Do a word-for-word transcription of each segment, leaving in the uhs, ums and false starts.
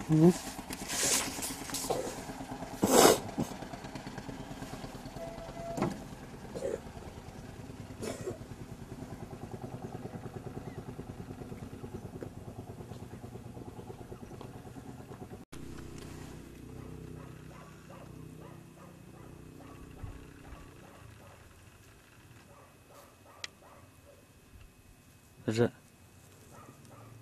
རེད།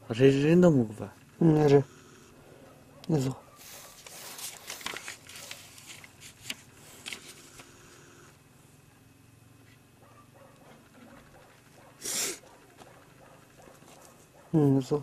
རེད་རེད་འདུག་མི་དགོས་པ། ཨ་རེད། ཨེ་ཟོ། ཨེ་ཟོ།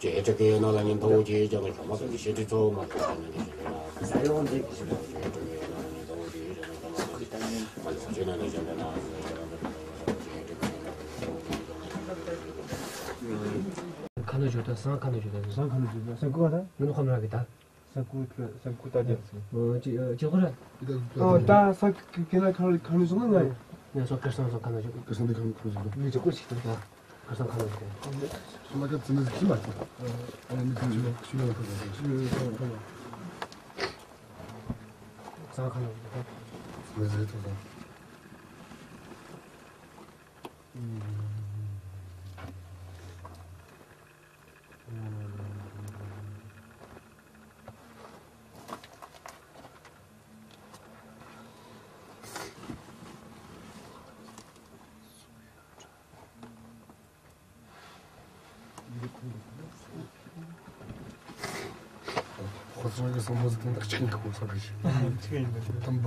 ཡ་ཡ། ཡ། ཡ། ཡ། ཁ་ནོ་ཇོ་ད་སང་ཁ་ནོ་ཇོ་ད་སང་ཁ་ནོ་ཇོ་ད་སང་ཀུ་བ་ད་ཡོད་ནོ་ཁམ་ར་གི་ད། ས་ཀུ་ས་ཀུ་ལྟ་རྒྱབ་ཟེར། ཨོ་ཅི་ཅི་ཁོ་ར། ཨོ་ད་ས་ཀི་ཀི་ན་ཁ་ཁ་ནི་སོང་ན་ཡ། ཡ་སོ་ཁར་སང་སོ་ཁ་ན་ཇོ། ཁར་སང་དེ་ཁ་ཁ་ཟེར། མི་ཇོ་ཁོ་ཞིག་ད། ཁར་སང་ཁ་ན་ཇོ། སོ་མ་ཀ་ཙི་ནི་ཁི་མ་ཙི། ཨ་ནི་ཁ་ཇོ་ཁ་ཇོ་ཁ་ཇོ། སང་ཁ་ན་ཇོ། ཙི་ནི་ཟེར་ཐོ་ད། ཁོ་ཚོ་གི་བསམ་བློ་ཟིག་དང་ཆིག་ཁོ་ཚོ་གི་ཆིག་ཡིན་པ་དམ་པ།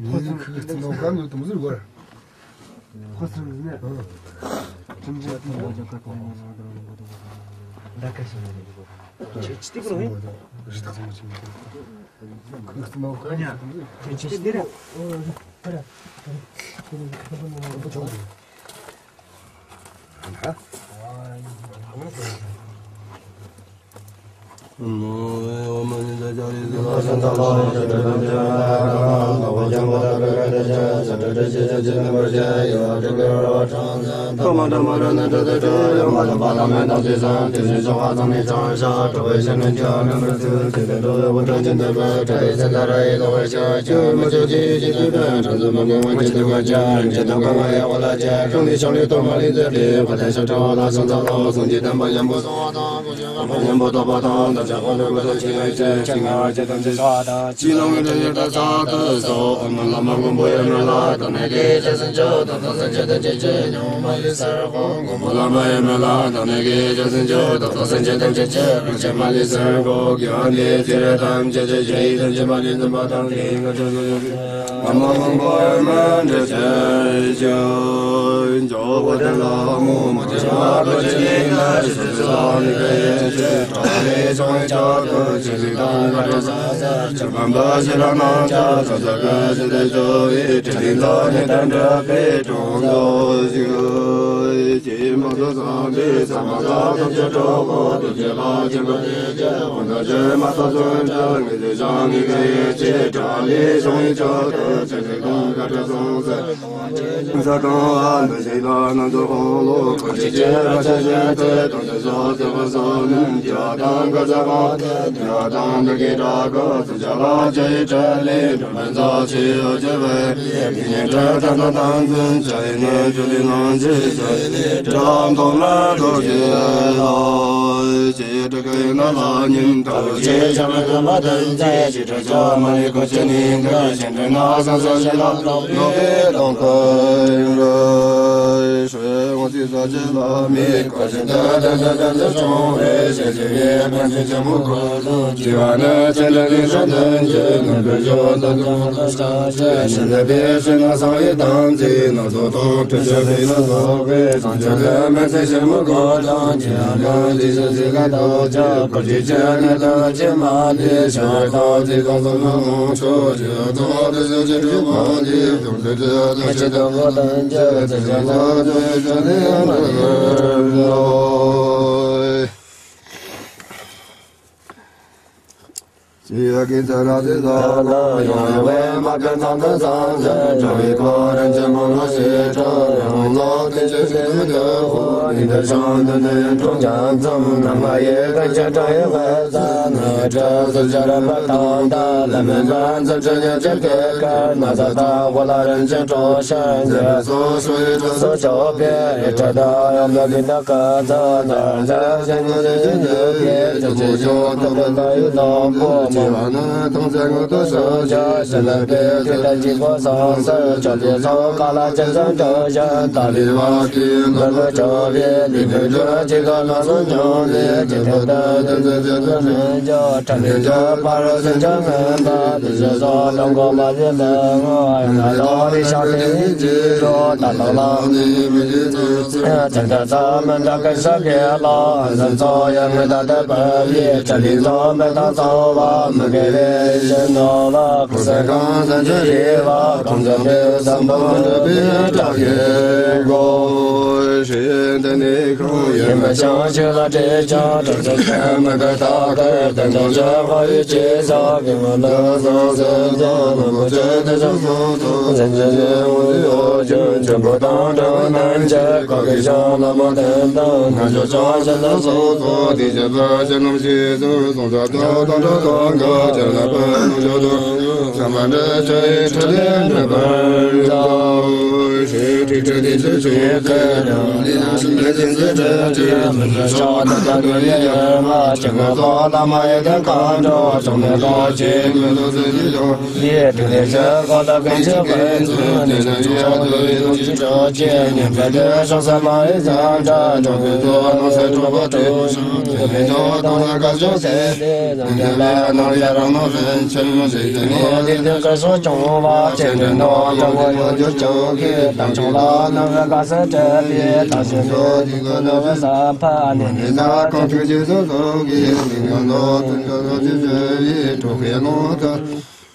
ངེད་ཀྱི་ཁུ་ཚོ་ནང་ག་ནས་དུམ་ཟིག་གོ། ཁོ་ཚོ་ནས་ཁྲིམས་འཛིན་དང་ད་ག་ཞིག་ནས་རི་དྭགས་ཚང་མ་ཆིག་ཁུ་ཚོ་ནང་ག་ནས་དུམ་ཟིག་ཁྲིམས་འཛིན་འདི་རེད། ཨ། གྲོགས་ཁའི་ལོ་ཐོ།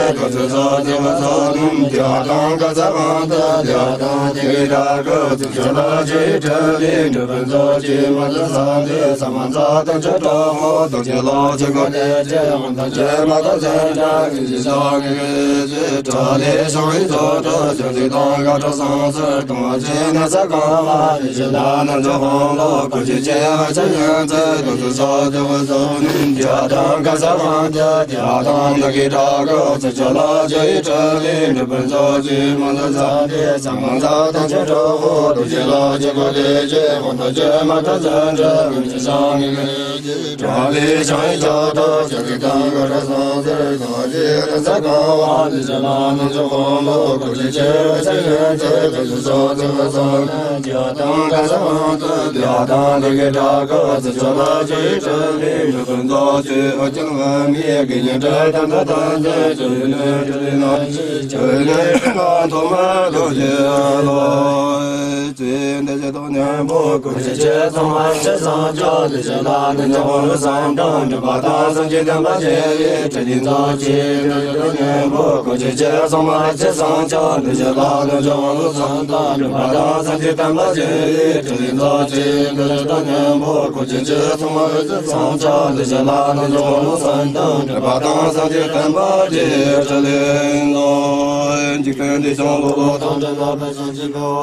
ཚེ་དུས་ཚོད་ཚོགས་ཀྱི་བུ་ཚོགས་རྣམས། དེ་ཡང་དང་ག་ས་གང་དུ། དེ་ཡང་དང་དེ་གའི་བྲག་གི་རྩིབས་ཆོས་ལ་ཅི་ཡི་ཁྲིད་ལས། འགྲོ་ཕན་ཚོགས་ཀྱི་མ་ལུས་བསམ་སྟེ། ས་མ་ཚ་དང་ཆོས་གྲོགས་པོ། རྡོ་རྗེ་ལོ་ཀྱི་སྒོ་ནས་ཀྱི། དབང་ཐང་ཆེ་མ་ཐོབ་ཚེ་འདྲ། ཀུན་གྱི་ཕྱག་གི་གེགས་བྱས་བྲལ་ལས། བྱང་བའི་ཕྱོགས་དུ་ཕྱོགས་བཞི་དང་དགའ་སྤྲོ་ཚང་ཚུལ། གཏོང་བ་ཆེ་ན་ས་གང་བ། དེ་ཕྱིར་ལ་ནི་འཇུག་དགོངས་ལོ། གོ་ཆོད་ཆེ་བ་ཆ་ཡོན་ཚུལ། དུས་ཚོད་ཚོགས་ཀྱི་བུ་ཚོགས་རྣམས། དེ་ཡང་དང་ག་ས་གང་དུ། དེ་ཡང་དང་དེ་གའི་བྲག་གི་རྩིབས་ཆོས་ལ་ཅི་ཡི་ཁྲིད་ལས། འགྲོ་ཕན་ཚོགས་ཀྱི་མ་ལུས་བསམ་སྟེ། ས་མ་ཚ་དང་ཆོས་གྲོགས་པོ། རྡོ་རྗེ་ལོ་ཀྱི་སྒོ་ནས་ཀྱི། དབང་ཐང་ཆེ་མ་ཐོབ་ཚེ་འདྲ། ཀུན་གྱི་ཕྱག་གི་གེགས་བྱས་བྲལ་ལས། བྱང་བའི་ཕྱོགས་དུ་ཕྱོགས་བཞི་དང་དགའ་སྤྲོ་ཚང་ཚུལ། གཏོང་བ་ཆེ་ན་ས་གང་བ། དེ་ཕྱིར་ལ་ནི་འཇུག་དགོངས་ལོ། གོ་ཆོད་ཆེ་བ་ཆ་ཡོན་ཚུལ། དུས་ཚོད་ཚོགས་ཀྱི་བུ་ཚོགས་རྣམས། དེ་ཡང་དང་ག་ས་གང་དུ། དེ་ཡང་དང་དེ་གའི་བྲག་གི་རྩིབས་ཆོས་ལ་ཅི་ཡི་ཁྲིད་ལས། འགྲོ་ཕན་ཚོགས་ཀྱི་ཨོ་རྒྱན་པདྨའི་དགེ་བསྙེན་ཁྲི་དང་ཐོག་དང་མཚན། ཇི་ཡི་གནས་ཁྲི་ལས་ནམ་མཁའི། ཇི་ཡི་གནས་ཁྲི་ལ་ཐོག་མར་རྡོ་རྗེ་ལོ། ཚེ་འདི་ཕྱི་དང་མཉམ་པོ། གོ་ཆོད་ཆེ་ཚང་མ་ཕྱིར་བསམ་ཀྱང་། དེ་ཕྱིར་ལ་ནི་འཇུག་དགོངས་ལོ་བསམ་དང་། སྒྲུབ་པ་དང་སངས་རྒྱས་བསྟན་པ་རྒྱས་པའི། ཁྲི་ལས་ཚོགས་ཀྱི་འདི་ཕྱི་དང་མཉམ་པོ། གོ་ཆོད་ཆེ་ཚང་མ་ཕྱིར་བསམ་ཀྱང་། དེ་ཕྱིར་ལ་ནི་འཇུག་དགོངས་ལོ་བསམ་དང་། སྒྲུབ་པ་དང་སངས་རྒྱས་བསྟན་པ་རྒྱས་པའི། ཁྲི་ལས་ཚོགས་ཀྱི་འདི་ཕྱི་དང་མཉམ་པོ། གོ་ཆོད་ཆེ་ཚང་མ་ཕྱིར་བསམ་ཀྱང་། དེ་ཕྱིར་ལ་ནི་འཇུག་དགོངས་ལོ་བསམ་དང་། སྒྲུབ་པ་དང་སངས་རྒྱས་བསྟན་པ་རྒྱས། ཁྲི་ལས་ཚོགས། འཇིག་རྟེན་འདི་ཕྱི་ལོ་ལོ་དང་བྲལ་བ།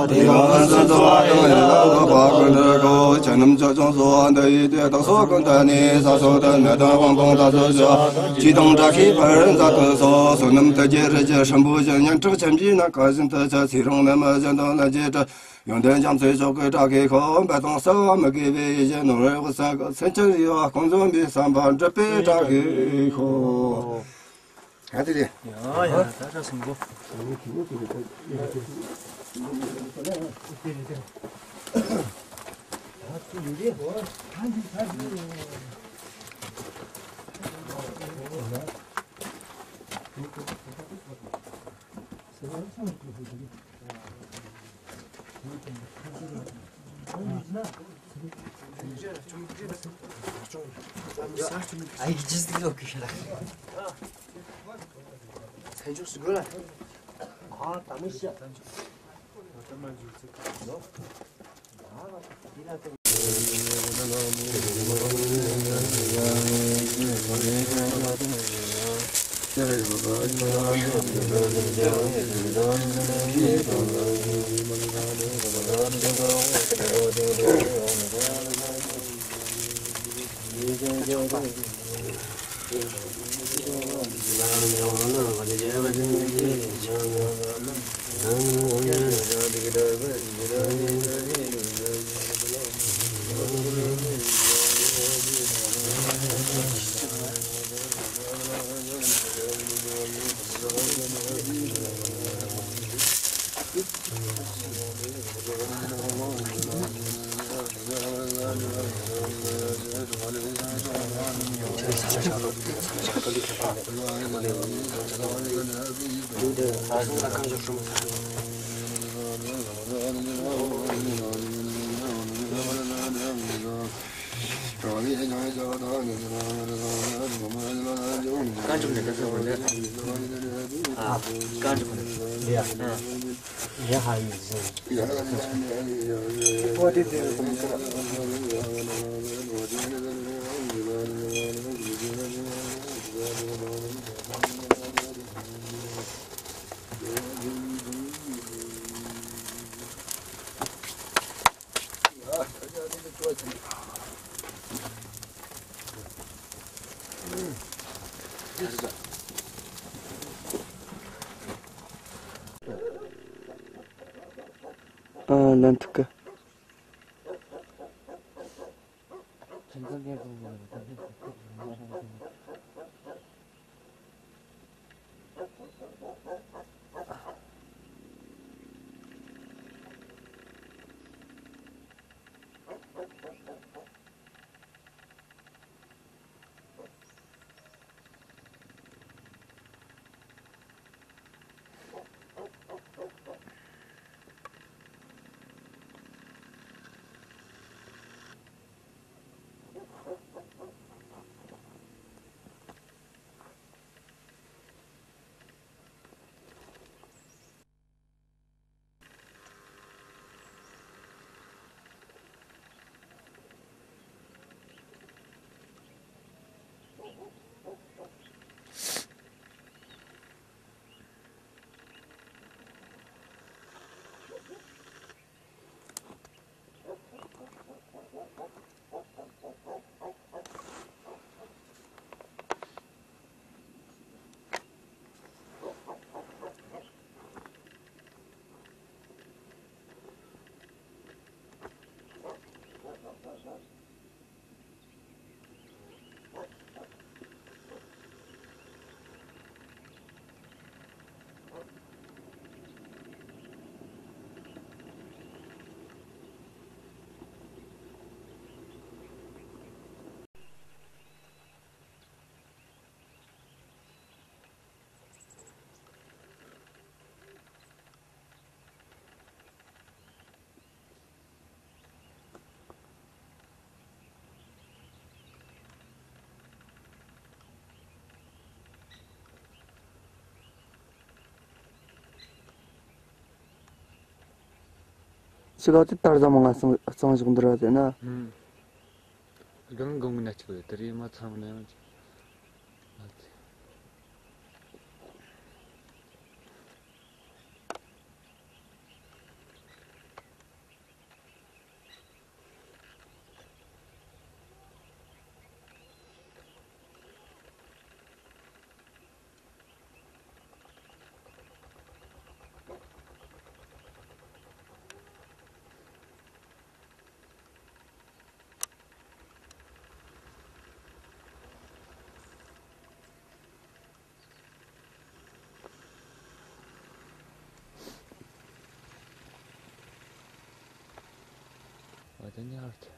དེ་ཡང་སེམས་ཚོགས་པ་ཡང་ཡང་དག་པ་ཀུན་འདུས་སྒོ། ཆོས་རྣམས་ཆོས་སྐྱོང་གསོལ་བ་འདི་ཡིས་ཏེ། བདག་སོགས་ཀུན་ཏུ་ནི་ས་སོགས་དུ། ནད་དང་དབང་ཐང་མཐའ་ཚུགས་ཤོག། བཅོས་དང་བཀྲ་ཤིས་འཕེལ་མཛད་དུ་གསོལ། བསོད་ནམས་དུས་ཀྱི་རིགས་ཀྱི་སྲིན་པོ་ཆེ། སྙན་གྲགས་ཆེན་པོའི་ནམ་མཁའ་བཞིན་དུ་ཁྱབ། ཚེ་རིང་ནད་མེད་བརྒྱ་དང་ལྷན་ཅིག་སྒྲིལ། ཡོན་ཏན་རྒྱ་མཚོའི་མཆོག་གི་བཀྲ་ཤིས་ཤོག། འབད་དང་གསོལ་བ་མི་དགེ་བའི་ཡིད་བཞིན་ནོར། འོད་གསལ་གྱི་སེམས་ཅན་ཡིད་བཞིན་ཀུན་འཛོམས་པའི་བསམ་པ་འགྲུབ་པའི་བཀྲ་ཤིས་ཤོག། ཨ་དེ་རེད། ཡ་ཡ་ད་ད་སོང་གོ། རྐང་བཅུ་ནས་ད་ཚོད་བར་འདི། ཨ། རྐང་བཅུ་ནས། ཡ། ཨ། ཡ་ཧ་ཡིན་ཟེར། ཨོ་དེ་དེ། ཨ། ལན་ཐུག་གི། ཅི་ག་དེ་ལྟར་ཟ་མ་ང་གཙང་གཙང་བཞག་འདིར་བ་དེ་ན། ཨུམ། གང་གང་གི་ན་ཅིག་ཡོད་དེ་རེད་མ་ཚང་ན་ཡང་ཅིག་ཨ་དེ་ཉར་ཐལ།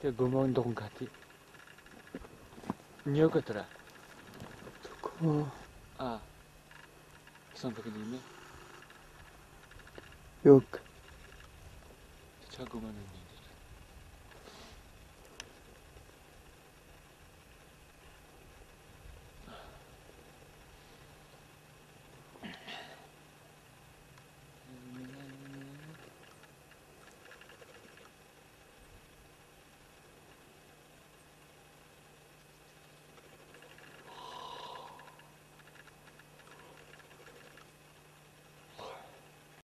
དེ་སྒོར་མོ་མདོག་འགའ་དེ། ཉོ་གི་དེ་ར། ཁོ། ཨ། སང་ཕ་གི་ནི་མེད། ཡོད་གི། དེ་ཆ་སྒོར་མོ་ནི་ནི།